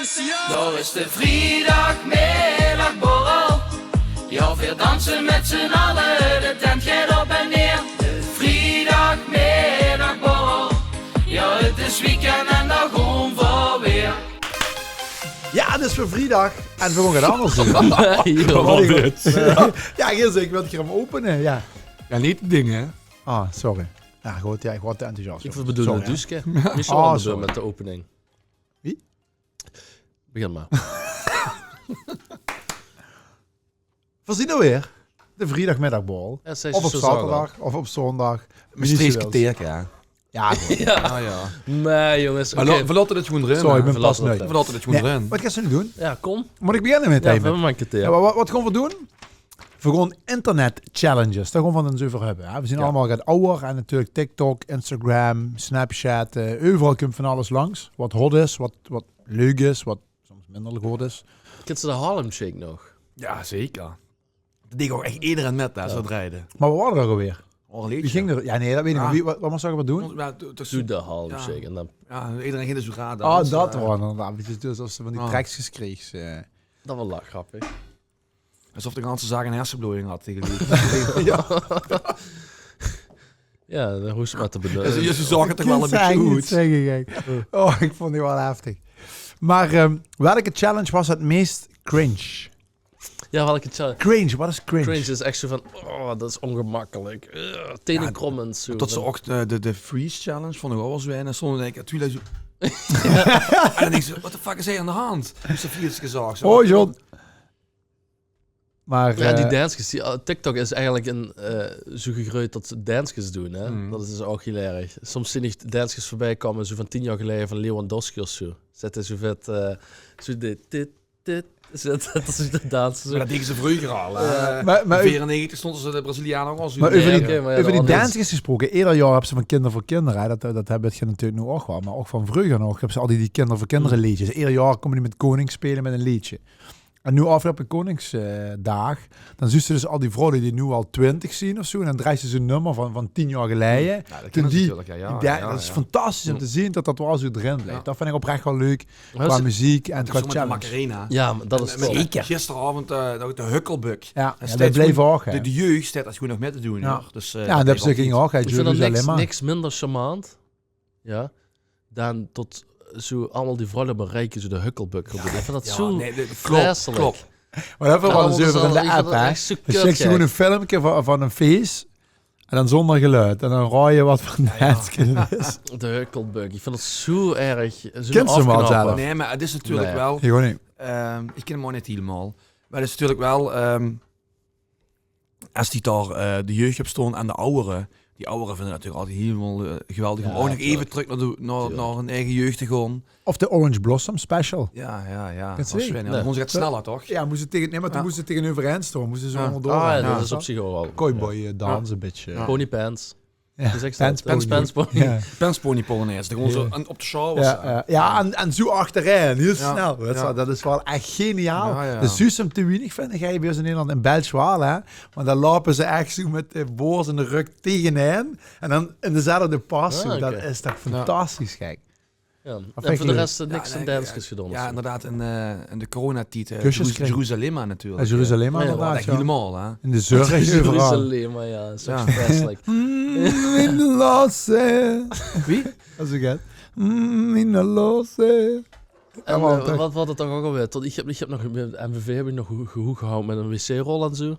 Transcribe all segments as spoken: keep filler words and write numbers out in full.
Dao is de vriedagmiddagborrel. Ja, veer danse mèt z'n alle, de tent geit op en neer. De vriedagmiddagborrel. Ja, 't is weekend en dao goon veer weer. Ja, 't is weer vriedag. En veer goon get anders doen. Jao, dit. Ja, Gilles, iech wèl 't gaer opene. Ja. Ja, neet de dinger, hè? Ah, sorry. Ja, good, ja, iech waor te enthousiast. Iech bedoel Sorry, de hè. duske. Michel Ah, aan de sorry. Beurt mèt de opening. Wie? Begin mer. Veer zien d'r weer. De vriedagmiddagborrel. Ja, zei Of ze op zo zaog zaoterdag, of op zoondag. Mestreechs Wie ze kerteerke, ja. Ja, good. Ja. Ah ja. Meh jonges, Maar oké. lo- veer laote 't gewoen d'rin. Sorry, iech Hè. bin Veer pas laote 't nui. d'rin. Veer laote 't gewoen Ja, d'rin. wat gaon veer noe doen? Ja, kom. Moot iech beginne mèt Ja, heine? veer höbbe mer 'n kerteer. Ja, meh wat, wat goon veer doen? Veer goon internet challenges. Dao goon veer 't ins euver höbbe. Hè. Veer zien Ja. allemaol get awwer. En natuurlek TikTok, Instagram, Snapchat. Eh, euveral kump vaan alles langs. Wat hot is, wat, wat leuk is, wat soms minder good is. Kins te de Harlem Shake nog? Ja, zeker. Dat deeg ouch ech ederein mèt, hè, zoe drejde. Meh wat waor 't ouch alweer? Oh, Wie góng 't? Ja, nein, dat weit iech neet. Wie, wat, wat mós iech dao doen? Ja, to- to- Doe de Harlem Ja. Shake en dan... Ja, ederein góng dus zoe raar Ah, danse. dat waor inderdaad. Iech bedoel, dus es te vaan die Ah. tracks kreegs. Eh. Dat waor wel grappig. Esof de ganse zaak 'n hersenbloeding had tegeliek. Ja, dan hoofs te mer te benutte. Ja, ze, ze zaoge 't toch wel e Kins te bitteke eigelek oet. neet zègke, gek. Oh, iech voont die wel heftig. Meh ehm, welke challenge waor 't meis cringe? Ja, welke challenge? Cringe, wat is cringe? Cringe is ech zoe vaan, oh, dat is ongemekkelek. Eh, tenekrommend zoe. Tot ze ouch de, de, de freeze challenge voont iech ouch wel zoe. En dan stoonte iech natuurlek zoe. En dan dink iech zoe, what the fuck is hei aon de hand? Dus de freeze gezaog zoe. Oh, John. Meh Ja, die eh, danskes, die, eh, TikTok is eigelek 'n, eh, zoe gegreujd tot ze danskes doen, hè. Dat is dus ouch hiel erg. Soms zien iech danskes veurbij koume, zoe vaan tien jaor geleie vaan Lewandowski of zoe. Zèt 'r zoe vet, eh, zoe dit, dit, dit. Zèt 'r zoe te danse, zoe. Meh dat dege ze vreuger al, hè. Meh- meh- Veerennegentig stoonte ze de Braziliane ouch al zoe. Meh Nee, euver die, oké, meh ja, euver die want dat- danskes gesproke, eder jaor höbbe ze vaan Kinder veur Kinder, hè. Dat, dat höbbe veer natuurlek noe ouch wel, meh ouch vaan vreuger nog, höbbe ze al die, die Kinder veur Kinder leedsjes. Eder jaor koume die mèt Koningsspele mèt e leedsje. En noe aofgeloupe Koningsdaag, dan zuus te dus al die vrouwe die noe al twintig zien of zoe, en dan drejs te zoe'n nummer vaan, vaan tien jaor geleie. Ja, dat Toen kin die, natuurlek, ja, ja, die- ja, dat is ja. fantastisch um te zien tot dat wel zoe d'rin blijf. Dat vin iech oprech wel leuk, Meh qua ze- meziek en Dat qua is zoe mèt de challenge. Macarena. Ja, meh dat is Mèt top. Gisterenaovend eh, nog de Hucklebuck. Ja, En ja, steeds dat blijf gewoen- ouch, hè. De, de jeug steit dat gewoen nog mèt te doen, Ja. hoor. Dus, eh, Ja, dat höbbe ze blijf ging ouch, hè. Iech vin dat niks, Jeruzalem. Niks minder charmant. Ja. Dan tot zoe allemaol die vrouwe bereike, zoe de Hucklebuck. Iech vin dat Ja, zoe nee, de- klop, vleselek. klop. Meh dat höbbe veer wel ins euver in de app, hè. Iech vin dat zoe Dan checks te gewoen e kut, filmke vaan, vaan e fies. En dan zoonder geluid. En dan raoje wat veur danske 't is. gek. De Hucklebuck. Iech vin dat zoe erg. Zoe Kins te 'm wel aofknappe. zelf? Nee, meh 't is natuurlek Nee. wel... Gewoen neet. ehm, iech kin 'm ouch neet hielemaol. Meh 't is natuurlek wel... ehm, es die dao eh, de jeug op stoon en de awwere. Die awwere vinde 't natuurlek altied hielemaol eh, geweldig um Ja, ouch nog tuurlek. eve trök nao, de, nao, nao hun eige jeug te goon. Of de Orange Blossom Special. Ja, ja, ja. Kins te Als die? Sven, ja. Nee. Dan goon ze get sneller, toch? Ja, moos te tege, nee, meh toen Ja. moos te tegeneuver hen stoon, moos te zoe Ja. oonderdoor Ah, ja, gaan. Dat is op ziech ouch wel. Cowboy eh, danse, e bitteke. Ja. Ponypants. Ja. Wie zègk ze Pants, dat? Pants, pony. pants, pony. Ja. Pensponypolonaise. Dan goon ze Ja. en op de sjouwers. Ja, ja. Ja, en, en zoe achterein, hiel Ja. snel. Dat is, Ja. wel, dat is wel ech geniaal. Ja, ja. Dat zuus te te wienig, vin iech, hei bij us in Nederland, in Belsj wel, hè. Want dan loupe ze ech zoe mèt de bors en de rök tegenheer. En dan in dezelfde pas. Ah, Zoe. Dat oké. is toch fantastisch, gek. Ja. Dat En vind veur ik de leuk. rest niks Ja, aan nee, danskes gedoon. Ja, inderdaad. In, eh, in de coronatied. eh, Kusjes Jeruz- kreeg- Jeruzalem natuurlijk. Ja, Jeruzalem Ja, ja. Ja, inderdaad, echt ja. helemaal, hè. In de zörg euveral. Jeruzalem, ja, zo Ja. vreselijk. Mm, in de losse. Wie? Dat is ook het. Mm, in de losse. En Allemaal eh, terug. wat, wat het toch ook alweer? Tot, ik heb, ik heb nog met M V V heb ik nog gehoeg gehoeg gehouden met een wc-rol en zo.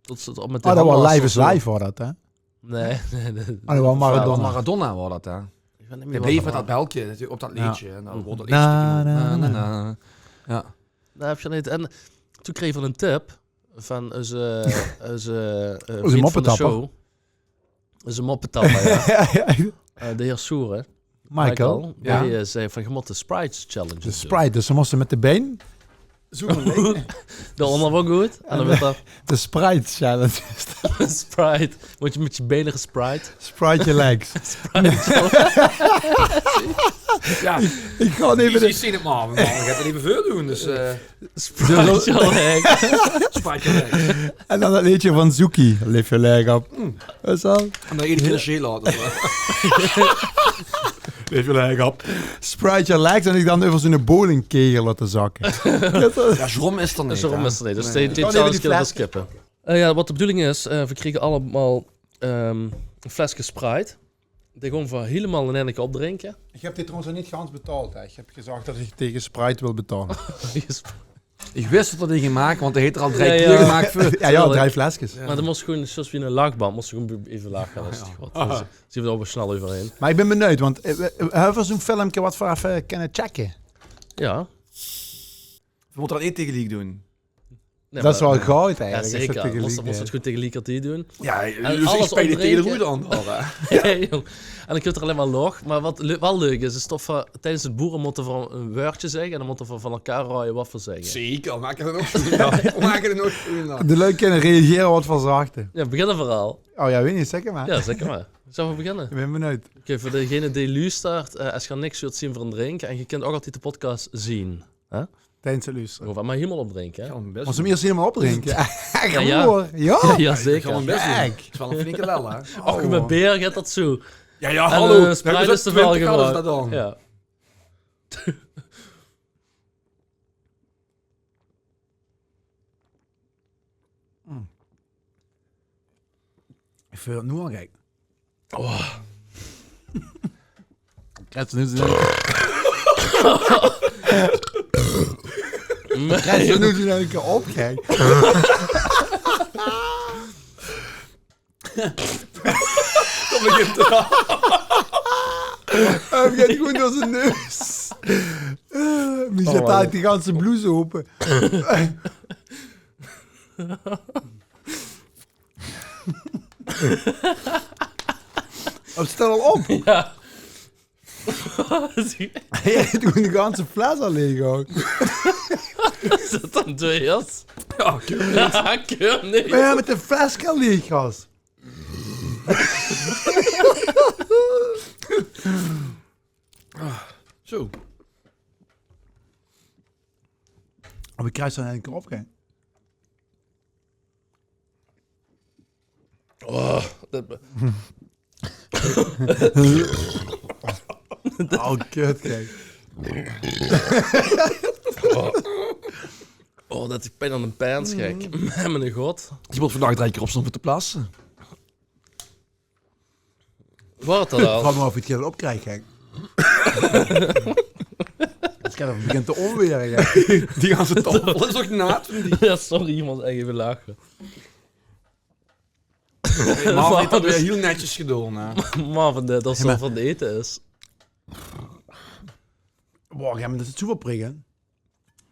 Tot ze het op met de Ah, dat was handwas Live of is zo. Live, was dat, hè? Nee, nee, nee. Ah, dat was Maradona. Maradona was dat, hè. Ik weet niet Hij meer bleef wat met dat het belkje natuurlijk op dat Ja. leedje. En dat wordt dat Na, leedje na, na, na. Na, na. Ja. Daar heb je niet. En toen kreeg ik wel een tip van onze, onze, eh, Onze vriend van de moppetapper. Show. Onze moppetapper, ja. Ja, ja. Eh, de heer Soeren. Michael. Die eh, zei van, je moet de Sprite Challenge De doen. Sprite, dus ze moesten met de been. Zo een ding. De onder wel goed. En dan werd dat De Sprite Challenge. Sprite. Moet je met je benen gesprite. Sprite je legs. Ja, Ik ga die even... die zien het maar. Maar we gaan het even veel doen. Dus eh Sprite je leg. Sprite je leg. En dan dat leedje van Zoekie. Lift your leg up. Dat is al. En dan iedere keer een shit laten. Weit geer waat ich höb? Sprite Gelax en dich dan euver zoe'n bowlingkegel laote zakke. Jao, Jerome is d'r neet, hè? Jerome is d'r neet, dus die, die challenge kinne v'r skippe. Eh, jao, wat de bedoeling is, eh, v'r kriege allemaol, ehm, ein fleske Sprite. Die gaon v'r hielemaol in eine kier opdrinke. Ich höb dit trouwens nog neet gans betaald, hè. Ich höb gezag det ich taenge Sprite wil betale. Ich wis det d'r ein gemaak, want hae haet d'r al drei kier gemaak veur. Jao, jao, drei fleskes. Mer dan mós se gewoon, zoewie ein lachband, mós se gewoon effe lache. Det is toch get. Dus, zeen v'r d'r ouch snel euverhaer. Mer ich bön benuujd, want, eh, eh, höbbe v'r zoe'n filmke wat v'r effe kinne checke? Jao. V'r mótte det neet tegeliek doon. Nae, det is waal good eigelik, es v'r det tegeliek doon. Jao, zeker. Mós se det good tegeliekertied doon. Jao, en dus alles ich speel de opdrinke. Telefoon aan, hè. Jao, jóng. En dan kump d'r allein mer lóch. Mer wat leu-, waal leuk is, is det v'r tiedes 't boere mótte v'r ein wäördje zègke en dan mótte v'r van elkaar raoje wat v'r zègke. Zeker, maak d'r nog zoe'n, maak d'r nog zoe'n. De lui kinne reagere wat v'r zagte. Jao, beginne v'r al? Oh jao, weit neet, zèk mer. Jao, zèk mer. Zölle v'r beginne? Ich bön benuujd. Oké, veur degene dae luustert, eh, es geer niks wilt zeen veur ein drink, en geer kint ouch altied de podcast zeen, hè? Tiedes 't lustere. Gewoon mer hielemaol opdrinke, hè? Mós se 'm iers hielemaol opdrinke? Jao, jao. Jao, jao, zeker. Gaon v'r bès doon. Gek. Det is waal ein flinke lel, hè? Och, mit beer geit det zoe. Jao, jao, hallo. En, eh, Sprite is d'r waal gewoon. Jao. Mm. Ich vinj 't noe al gek. Oh. Krieg se noe zoe'n, krieg se noe zoe'n ein kier op, gek. Dae begint gewoon door zien neus. Eh, Michel, oh, man, haet die ganse blouse ope. Oh, 't steit al op. Jao. Hae haet gewoon de ganse fles al leeg, huur. Is det dan twee, Jos? Jao, ich weit 't neet. Mer jao, mit de fles kan leeg, gas. Zoe. Oh, ich krieg zoe'n ein kier op, gek. Oh, det be- Oh, kut, gek. Oh. Oh, det haet pien aan de pens, gek. Mien god. Ich mót vandaag drei kier opstaon veur te plasse. Waor det al? Ich vraog mich aaf of ich 't opkrieg, gek. 't Begint te ónwere, gek. Die ganse taofel is ouch naat van die. Jao, sorry, ich mós ech effe lache. Marvin haet det weer hiel netsjes gedaon, hè. Marvin, det, det is van 't ete is. Boah, jao, mer det is zoe väöl prik, hè.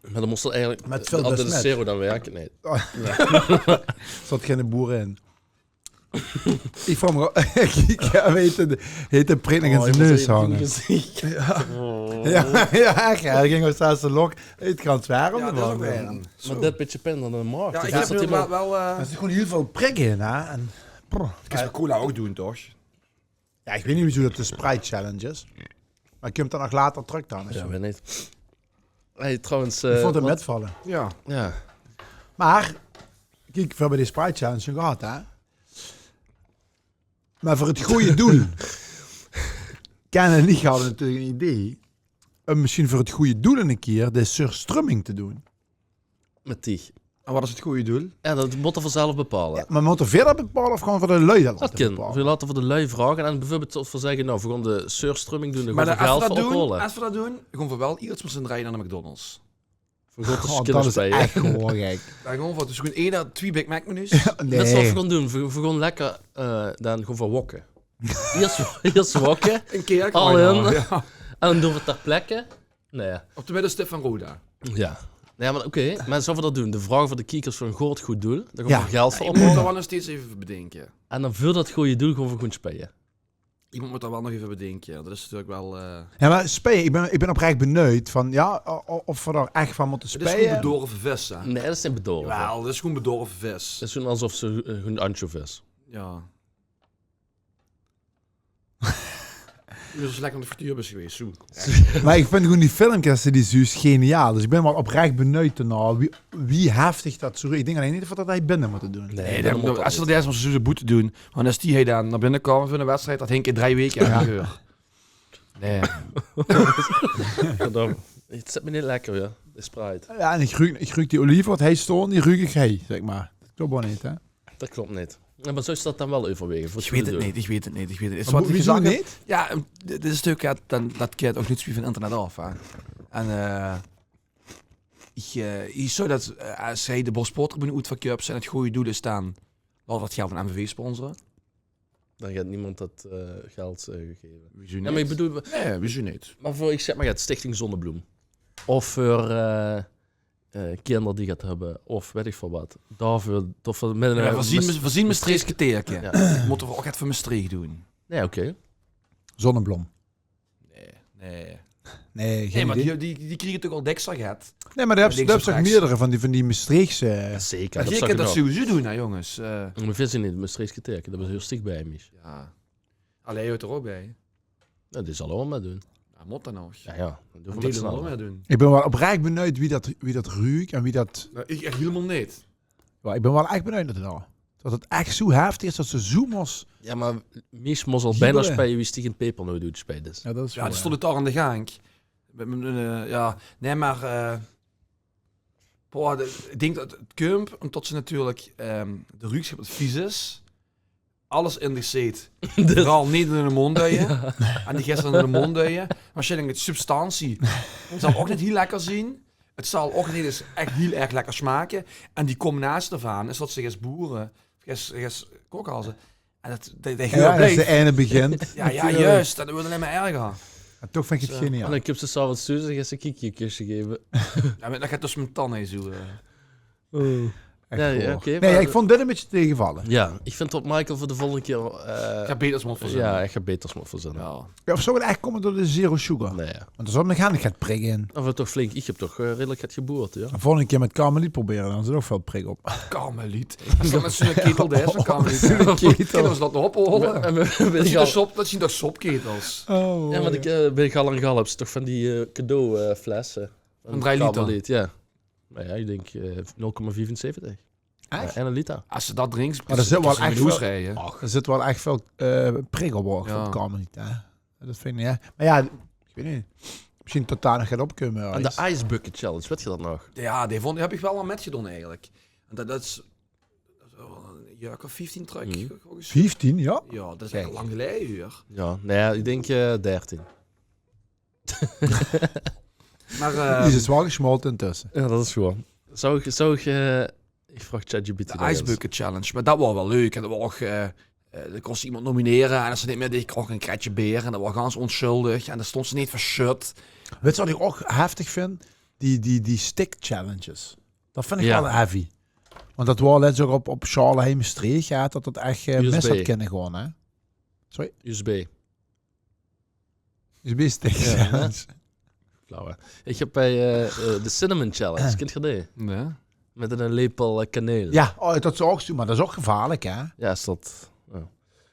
Mer dan mós se eigelik mit väöl besmet. Zero dan werke, nae. D'r zaot geine boer in. Ich vraog mich aaf, ich höb 'm, haet 'm, haet 'm prik nog in zien neus hange. Jao, jao, ech, hae ging op zesde lok. 't Gans waor. Jao, det is ouch waor. Mer det bietje pien aan de maag. Jao, ich höb noe waal, waal, eh, d'r zit gewoon hiel väöl prik in, hè. En, brr. Det kins se mit cola ouch doon, toch? Jao, ich weit neet wie zoe det de Sprite Challenge is. Mer kump det nog later trök dan, of zoe? Jao, weit neet. Hey, trouwens, ich vónj 't, eh, wat- mitvalle. Jao. Jao. Mer, kiek, veer höbbe die Sprite Challenge gehad, hè? Mer veur 't gooj doel. Ken en ich hadde natuurlik ein idee óm mesjien veur 't gooj doel ein kier de surströmming te doon. Mit dich. En wat is 't gooj doel? Jao, det mótte veer zelf bepaole. Jao, mer mótte veer det bepaole of gaon veer de lui det laote bepaole? Det kin. Veer laote veur de lui vraoge en bieveurbeeld es veer zègke, noe, veer gaon de surströmming doon, dan gaon veer geld veur ophaole. Mer es veer det doon, gaon veer waal ierts mit z'n drieje nao de McDonald's. Veur good te kinne speie. Jao, det is ech gewoon gek. Dan gaon veer dus gewoon ein, twie Big Mac menus. Jao, nae. Det is wat veer gaon doon. Veer, veer gaon lekker, eh, dan gaon veer wokke. Iers, iers wokke. Ein kier al in. Jao. En dan doon veer ter plekke Nae. Op de middestip van Roda. Jao. Nae, mer oké, mer zölle v'r dat doen? De vraog veur de kiekers veur e good, good doel. Dao gaon v'r geld veur ophale. Iech mót dao waal nog steeds eve veur bedinke. En dan veur dat gooj doel gaon v'r gewoen speie. Iech mót dao waal nog eve bedinke. Dat is natuurlek waal, eh, jao, mer speie, iech bin, iech bin oprech benuid van, jao, o-, o-, of v'r dao ech van mótte speie. 't Is gewoen bedorve vis, hè? Nae, dat is neet bedorve. Jawel, dat is gewoen bedorve vis. Dat is gewoen esof ze, eh, gewoen ansjovis. Jao. Iech bin zoe lekker aon 't frituurbus gewees, zoe. Meh iech vin gewoen die filmkes, die zuus geniaal. Dus iech bin wel oprech benuid nao wie, wie heftig dat zoe... Iech dink allein neet of v'r dat hei binne mote doen. Nae, dat mós te zoe boete doen. Want es die hei daan nao binne koume veur 'n wedstrijd, dat hink in drei weke aon de deur. Nae. Verdomme. Het zit me neet lekker, ja. De Sprite. Ja, en ich ruuk, ich ruuk die olieve wat hie staon, die ruuk ich hie, zeg maar. Det klop waal neet, hè? Det klop neet. Ja, maar zouws se det dan waal euverwege? Ich weit het neet, ich weit het neet, ich weit het neet. Wieso neet? Ja, dit is natuurlik, ja, dan, det kint ouch neet zoe van internet aaf, hè. En eh ich, eh, ich zouw det, eh, es hie de Bospottribune oetverkuip en het gooj doel is dan, laot det geld aan MVV sponsoren. Dan geit niemand det eh, geld eh, geve. Wieso neet? Ja, maar ich bedoel, nae, wieso neet? Maar veur, ich zeg maar, ja, Stichting Zonnebloem. Of veur eh, eh, kinder die get hebbe, of weit ich väöl wat. Daoveur, of veur, met ein, ja, veur zien, veur zien Mestreechs kerteerke. Ja. Mótte v'r ouch get veur Mestreech doon. Nae, oké. Zonneblom. Nae, nae. Nae, maar die, die, die kriege toch al dèkser get. Nae, maar dao höbs se toch meerdere van die, van die Mestreechse. Ja, zeker. Geer kint det sowieso doon, hè, jónges. Eh, maar veer zien neet Mestreechs kerteerke, det is hieël stichtbij, Mies. Ja. Allee, hoort d'r ouch bij. Ja, die zal allemaal doon. Ja, mót dan nog. Ja, ja. Ich bin waal oprech benuujd wie det, wie det ruuk en wie det... Nou, ich ech hielemaol neet. Ja, ich bin waal ech benuujd nao det al. Det het ech zoe heftig is det se zoe mós... Ja, maar Mies mós al bijna speie wie stiekend pepernoot doet speie. Ja, det is... Ja, det stond het al aan de gank. Met mien, eh, ja, nae, maar eh, boah, de, ich dink det het kump, omdat se natuurlik ehm, de ruuk het vies is. Alles in de zeet. Veural neet in de mónd duie. Ja. En die geis dan in de mónd duie. Waarschijnlik het substantie. Het zal ouch neet hiel lekker zien. Het zal ouch neet ens ech hiel erg lekker smake. En die combinatie daovaan is det se geis boere, geis, geis kokhalze. En det, det, det... Ja, es de eine begint. Ja, ja, juist. Det wuurt allein maar erger. En toch vind ich het geniaal. En dan kump se 's aoves thoes en geis se Kiki ein kusje geve. Ja, maar det geit dus mien tand neet zoe eh. Ja, ja, oké, nae, maar ja, ich vond dit ein bietje tegenvalle. Ja, ich vind det Michael veur de volgende kier eh, get beters mót verzinne. Ja, ech get beters mót verzinne. Ja. Ja, of zouw het ech kómme door de zero sugar? Nae, ja. Want d'r zit nog gaar neet get prik in. Of het toch flink, ich heb toch eh, redelik get geboerd, ja. De volgende kier met Karmeliet probere, dan zit ouch väöl prik op. Karmeliet. Is det met zoe'n ketel, det is ein Karmeliet? Zoe'n ketel. Kinne v'r det nog ophole? Det zien toch sop, det zien toch sopketels? Oh, ja, want ich eh, bij Gal en Gal hebs se toch van die eh, cadeau eh, flesse. Van drie liter? Karmeliet, ja. Nou ja, ich dink eh, nul komma viefenzeventig. Ech? Ja, en ein liter. Es se det drinks, maar d'r zit waal ech väöl, d'r zit waal ech väöl eh, prik op, ouch, van Karmeliet, hè. Det vind ich, ja. Maar ja, ich weit neet. Misschien det dao nog get op kump. En de Ice Bucket Challenge, weit geer det nog? Ja, die vond, heb ich waal aan metgedoon eigelik. En det, det is, det is waal ein jaor of vieftien trök, volges mich. Vieftien, ja? Ja, det is ech lang geleie, huur. Ja, nae, ja, ich dink eh, dertien. Maar eh, die is waal gesmolten intösse. Ja, det is good. Zouw ich, zouw ich eh, ich vraog ChatGPT det ens. De Ice Bucket Challenge, maar det waor waal leuk. En det waor ouch eh, eh, dao kós se iemand nominere en es se neet mei deis, kreeg se ein kretsje beer. En det waor gans ónsjuldig. En dao stóngs se neet veur sjut. Weit se wat ich ouch heftig vind? Die, die, die stick challenges. Det vind ich waal heavy. Want det waor lets ouch op, op sjaole hie in Mestreech, ja, det det ech eh, mis had kinne gaon, hè? Sorry? USB. USB-stick challenge. Flauw, hè? Ich heb bij eh, eh, de Cinnamon Challenge, kint geer die? Ja. Met ein lepel eh, kaneel. Ja, oh, det is ouch zoe, maar det is ouch gevaarlik, hè? Ja, is det. Ja.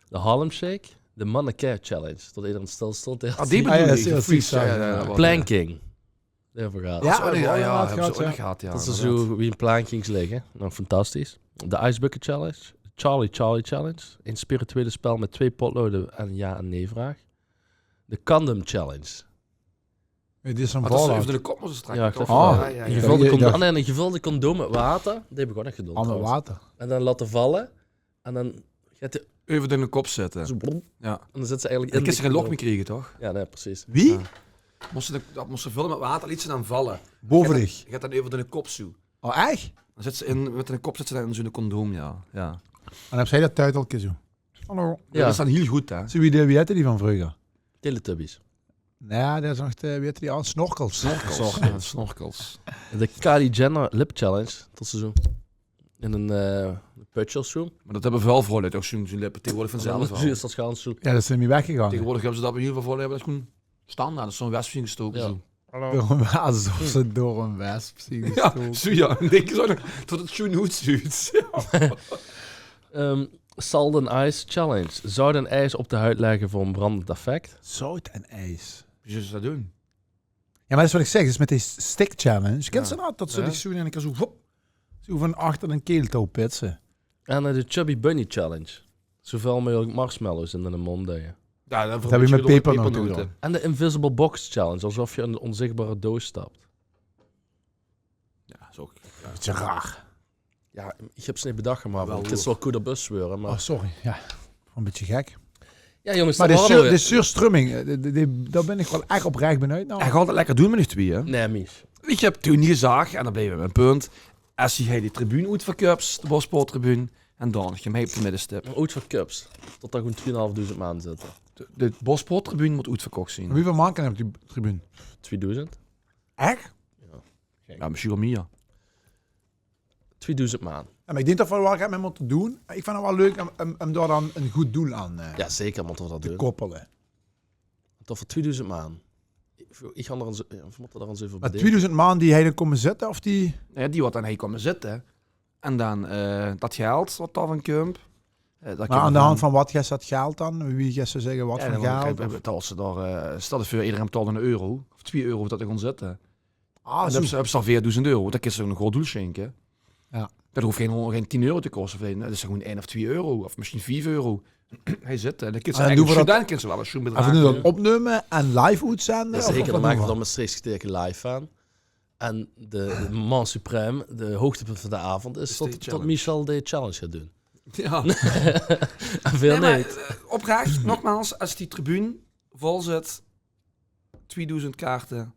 De Harlem Shake, de Manneke Challenge. Det ederein stil stond. Ah, die bedoel ich. Planking. Daoveur gehad. Ja, det is ouch nog gehad, ja. Det is zoe wie ein plankings ligke. Nou, fantastisch. De Ice Bucket Challenge. Charlie Charlie Challenge. Ein spirituele spel met twee potlode en ja- en nae-vraag. De Condom Challenge. Dit is ein... Euver de kop mós se trèkke, toch? Ja, ja, ja. Ein gevulde condom. Ah nae, ein gevulde condoom met water. Die heb ich ouch nog gedoon, trouwens. Water. En dan laote valle. En dan geit 'r euver de kop zitte. Zoe, blom. Ja. En dan zits se eigelik in de condoom. Dan kins se gein loch mie kriege, toch? Ja, nae, precies. Wie? Ja. Mós se de, det mós se vulle met water, liets se dan valle. Bove dich. Geit dan euver de kop zoe. Oh, ech? Dan zits se in, met de kop zits se dan in zoe'n condoom, ja. Ja. En höbs se det tuitelke zoe? Hallo. Ja. Det is dan hiel good, hè? Zoe wie de, wie hètte die van vreuger? Teletubbies. Nae, det is nog de, wie hètte die al? Snorkels. Snorkels. Snorkels. Ja, snorkels. De Kylie Jenner Lip Challenge, det se zoe in ein eh, pötsje of zoe. Maar det höbbe väöl vrouwluuj toch, zoe'n, zoe'n lippe taengewoordig vanzelf al. Zoe is det gaans zoe. Ja, det is neet mie weggegange. Taengewoordig höbbe ze det, hiel väöl vrouwluuj höbbe det gewoen standaard, det is zoe'n wesp ingestoke, zoe. Hallo. Door ein, alsof ze door ein wesp zien gestoke. Ja, zoe, ja. Ich dink zoe nog det het zoe oetzuut. Ehm, Salt and Ice Challenge. Zout en ijs op de huid leggen voor een brandend effect. Zout en ijs. Wie zouws se det doon? Ja, maar det is wat ich zeg, det is met die stick challenge. Kins se det? Det ze dich zoe in ein kier zoe, hop, zoe van achter ein keel touw pitse. En eh, de Chubby Bunny Challenge. Zoeväöl meugelik marshmallows in de mónd duie. Jao, dan veur ein bietje pepernote. En de Invisible Box Challenge, alsof je in een onzichtbare doos stapt. Jao, is ouch, jao. Bietje raar. Jao, ich höb ze neet bedach, mer 't is waal koe de bus weure, mer... Oh, sorry. Jao, ein bietje gek. Jao, jónges, mer de surströmming, eh, die, die, dao bön ich waal ech oprech benuujd nao. Hae geit 't lekker doon mit die twieë, hè? Nae, Mies. Ich höb toen gezag, en dan blief ich bie mien punt, es se die tribune oetverköps, de Bosporttribune, en dan gaon ich op de middestip. Oetverköps, tot dao gewoen twieënhalfdoezend man zitte. De, de Bosporttribune mót oetverkoch zeen. Wieväöl man kan op die tribune? Twieëdoezend. Ech? Jao. Jao, mesjien waal mie. Twieëdoezend man. Jao, mer ich dink det v'r dao waal get mit mótte doon. Ich vinj 't waal leuk um, um, um dao dan ein good doel aan, eh, te koppele. Jao, zeker mótte v'r det doon. Toch veur twieëdoezend man. Ich, ich gaon d'r ins, jao, v'r mótte d'r ins euver bedinke. Mer twieëdoezend man die hie dan kómme zitte, of die... Jao, die waat dan hie kómme zitte. En dan, eh, det geld waat dao van kump. Eh, det... Mer aan de hand van waat geis se det geld dan? Wie geis se zègke waat veur geld? Jao, dan, eh, betaals se dao, eh, stèl dich veur, ederein betaalt eine euro of twieë euro det ze gaon zitte. Ah, en dan höbs se, höbs se al veerdoezend euro, dan kins se ein good doel sjinke. Jao. Det hoof gein, gein tien euro te koste, of, nae, det is gewoen ein of twieë euro, of mesjien vief euro. Hie zitte, en dan kins se... En doon v'r det, dan kins se waal ein sjoen bedraag, en v'r doon det opnumme en live oetzende, of waat doon v'r? Jao, zeker, dan make v'r d'r Mestreechs Geteikend live van. En de, de moment suprême, de hoogtepunt van de aovend, is tot, tot Michel de challenge geit doon. Jao. En wae neet. Nae, mer, eh, oprech, nogmaals, es die tribune vol zit, twieëdoezend kaarte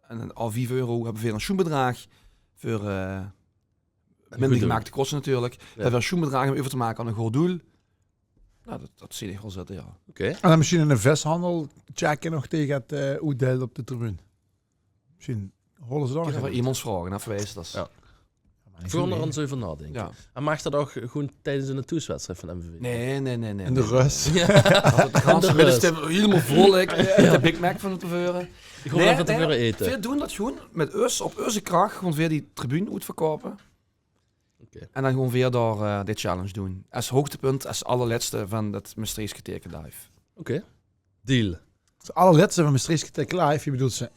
en ein, al vief euro, höbbe v'r ein sjoen bedraag veur, eh, minder gemaakte koste natuurlik. Jao. Det v'r ein sjoen bedraag höbbe euver te make aan ein good doel. Noe, det, det zeen ich waal zitte, jao. Oké. En dan mesjien eine vishandel checke nog taenge 't, eh, oetdeile op de tribune. Mesjien hole ze dan nog get. Kinne v'r emes vraoge, en verwieze det. Jao. Veur d'r ins euver nao te dinke. Jao. En maag det ouch gewoen tiedes ein thoeswedstrijd van MVV? Nae, nae, nae, nae. In de rös. Jao. Det de ganse middestip hielemaol vol ligk. Jao. De Big Mac van te veure. Nae, van te veure ete. V'r doon det gewoen mit us, op eus krach, gewoen weer die tribune oetverkoupe. Oké. En dan gewoen weer dao, eh, de challenge doon. Es hoogtepunt, es allerlètste van det Mestreechs Geteikend live. Oké. Deal. Es allerlètste van Mestreechs Geteikend live, wie bedoels se?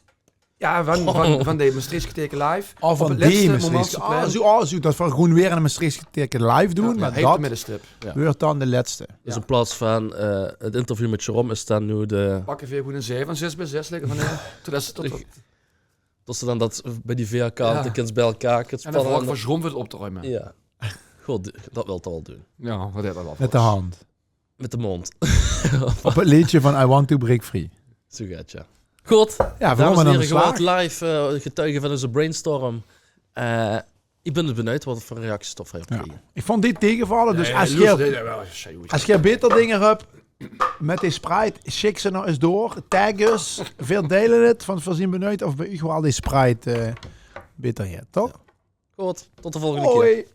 Jao, van, van, van de Mestreechs Geteikend live. Oh, van de Mestreechs Geteikend. Ah, zoe, ah, zoe, det v'r gewoen weer ein Mestreechs Geteikend live doon, mer det weurt dan de lètste. Dus in plaats van, eh, 't interview mit Jerome is dan noe de... Pakke v'r gewoen ein zij van zès bie zès ligke van, eh, tot, tot, tot, tot se dan det bie die veerkante kins bie-ein kakke, kins spanne. En dan veural veur Jerome veur 't op te ruime. Jao. Good, det wilt 'r waal doon. Jao, det wilt 'r waal. Mit de hand. Mit de móndj. Op 't leedje van I Want to Break Free. Zoe geit 't, jao. Good. Jao, dames en hiere, gewoen live, eh, getuige van eus brainstorm. Eh, ich bön benuujd waat veur reacties v'r op kriege. Jao. Ich vónj dit taegevalle, dus... Nae, es geer, es geer baeter dinger höb mit de Sprite, sjik ze nao us door. Tag us. Veer deile 't, want veer zeen benuujd of bie uch waal die Sprite, eh, baeter geit, toch? Jao. Good, tot de volgende kier. Hoi.